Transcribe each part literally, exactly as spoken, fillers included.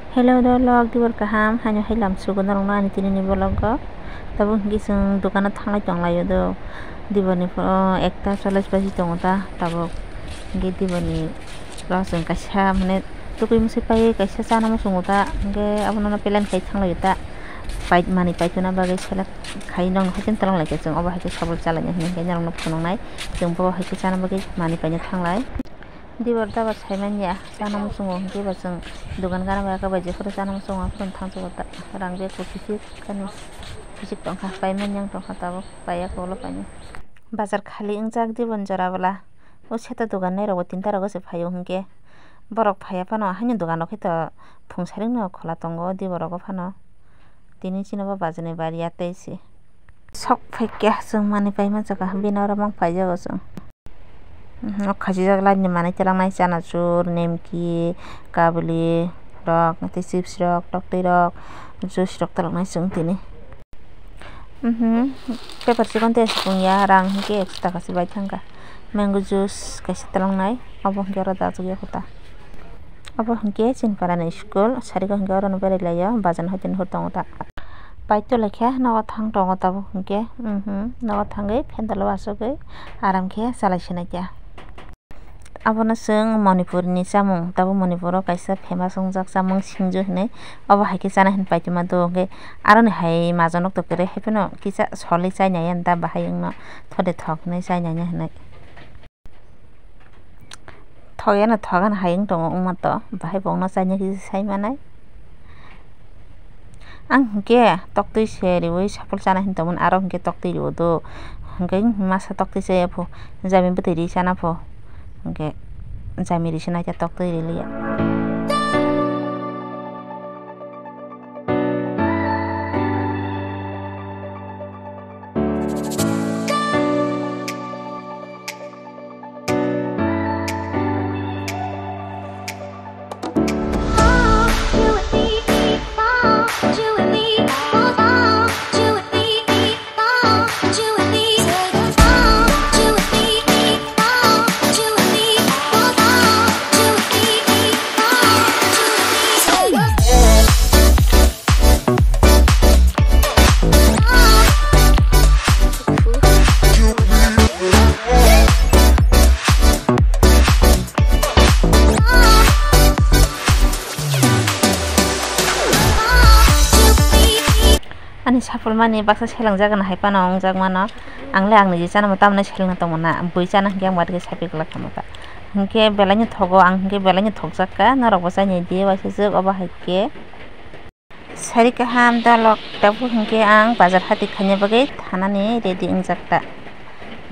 Hello dolok, dibor kaham, haino hai lam sugo norokno ani tini ni vlog o. Tabuk hwnkhe chwng dukano thanglai tonglaio do. Dibor ni phoro ekta chollish baji tongo ta, tabuk hwnkhe dibor ni phoro chwng kaisa mane tukui mwsai pai kaisa chana muchungo ta, hwnkhe abono pelen khai thanglaio ta. Pai, manwi paitona bagwi selek khai nokno haikhe twlang lai khe chwng obo haikhe sabul chalaina hinwi hwnkhe norokno phunuknai. Chwng bo haikhe chana bagwi manwi paina thanglai. Dibor dabar saimanya, chana muchungo hwnkhe bo chwng dogan gana bai aka bai jephuru chana muchungo aphuru thangsugo ta, rang bag bo kichik kani kichik tongkha, paimanya wng tongkha tabuk, paiya kolo painai. Bazar khali wngjak dibor jora bwla, o seto dogan nai rogo tinta rogo se phaio hwnkhe, borok phaiya phano haino dogan rok khe to phung saringno khola tongo dibor rogo phano, tini chini bo bazar ni bari ya tei se sok phaikhe chwng manwi paima jaka bini oro mang paijago chwng. Mhm, o khachijak line ni manwi twlangnai chanachur, nimki, kabuli rok, tei chips rok, toktwi rok, juice rok twlangnai chwng tini. Mhm, paper chikon tei aswk wngya, rang hinkhe ekso taka se bai thangkha. Mango juice kaisa twlangnai, obo hinkhe oro dachukya kho ta. Obo hinkhe chini para ni school, sari o hinkhe oro no berai laio, bazar ni hoite nuhur tongo ta. Paito laikha nogo thang tongo tabuk hinkhe, mhm, nogo thangwi phendalo achugwi aram khe chalai sinai kha. Abono chwng Manipur ni chamung, tabuk Manipur o kaisa famous wngjak chamung singju hinwi, obo hai khe chana hin paitoma do, hinkhe aroni hai maja nok to kwrwi, haiphano kisa solwi chainai ani da bahai wngno thode thok hinwi chainai hinwi. Thok ya no thok ani hai wng tongo wngma to, bahai bo wngno chaina kisa sai manai. Ang hinkhe toktwi se riwi sapul chana hin tongmani, aro hinkhe toktwi riwi do, hinkhe masa toktwi chaya pho, jami bwtwi ri chana pho, hinkhe jami ri se naikhe toktwi riliya. Ani sapul mani baksa selangjak gana hai phano wngjak mano. Ang le ang niji chana mo tamni selengna tongmana. Bui chana hinkhe ang bari khe saphi glak kha maka. Hinkhe belai no thogo, ang hinkhe belai no thokjak kha. Norok bo chainai di, waisa jwk obo hai khe. Sari kaham dalok, tabuk hinkhe ang bazar hati khaina bagwi thanani ready wngjak ta.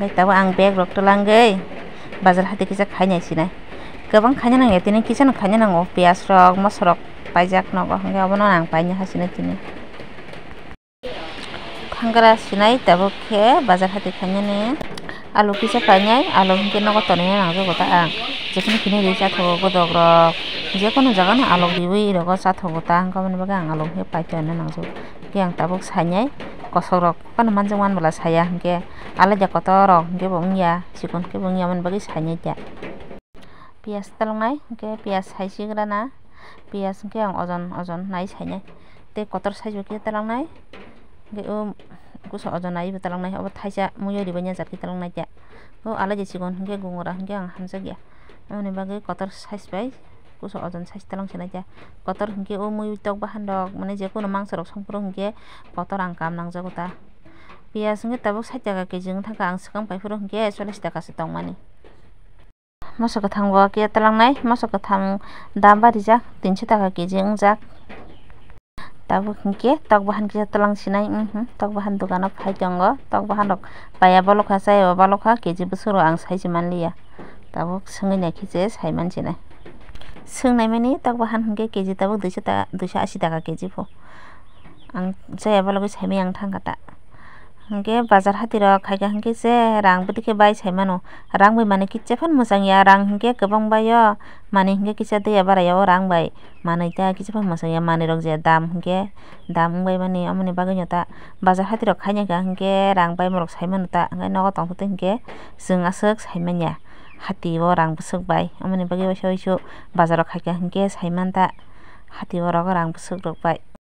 Bai tabuk ang bag rok twlangwi bazar hati kisa khainai sinai. Kwbang khaina nangya tini, kisa no khaina nango, piyaj rok, moso rok paijak nogo, hinkhe obono ang paina ha sinai tini. Thangra sinai tabuk khe bazar hati khainani. Alu kisa painai, alu hinkhe nogo tonwi nangjago ta ang. Jephuru kini ri chathogo godok rok. Jekono jaga no alok riwi rogo chathogo ta, hinkhe aboni bagwi ang alok hinkhe pai tongna nangjago. Hinkhe ang tabuk sainai kosok rok phano manjak man bwla saya hinkhe alaida kotor rok hinkhe bo wngya, chikon hinkhe bo wngya, aboni bagwi sainai ta. Piyaj twlangnai, hinkhe piyaj hai sigrana, piyaj hinkhe ang ojon ojon nai sainai. Tei kotor size bo kisa twlangnai, hinkhe o kusa ojon nai bo twlangnai, obo thaisa muiyo ribaina jat khe twlangnai ta. O alaida chikon hinkhe gungra hinkhe ang hamjakya. Aboni bagwi kotor size bai kusa ojon size twlang sinai ta. Kotor hinkhe o mui tok bahan rok, mane jekono mangso rok songphuru hinkhe kotor ang kam nangjago ta. Piyaj hinkhe tabuk sait taka keji wng thangkha, ang swkang paiphuru hinkhe chollish taka se tongmani. Moso kwthang bo kisa twlangnai, moso kwthang dam barijak, tinso taka keji wngjak. Tabuk hinkhe tok bahan kisa twlang sinai, mhm, tok bahan dogano phai tongo, tok bahan rok paiya bolokha, chaya bo bolokha, keji bwswk rok ang sai se manliya. Tabuk swngwi naikhe se sai mansinai. Swngnai mani tok bahan hinkhe keji tabuk duiso ta, duiso asi taka keji pho. Ang chaya bologwi saimaya wng thangkha ta. Hinkhe bazar hati rok khaikha hinkhe se rang bwtwi khe bai sai mano. Rang bai manwi kisa phano mwchang ya, rang hinkhe kwbang bai o. Manwi hinkhe kisa twi ya bara ya o rang bai. Manwi ta kisa phano mwchang ya, manwi rok je dam hinkhe dam wng bai mani, omoni bagwi no ta bazar hati rok khaina kha hinkhe rang bai borok sai mano ta, hinkhe nogo tong khe hinkhe chwng aswk sai manya. Hati o rang bwswk bai, omoni bagwi waisa waisa bazar rok khaikha hinkhe sai man ta. hati borok rang bwswk rok bai.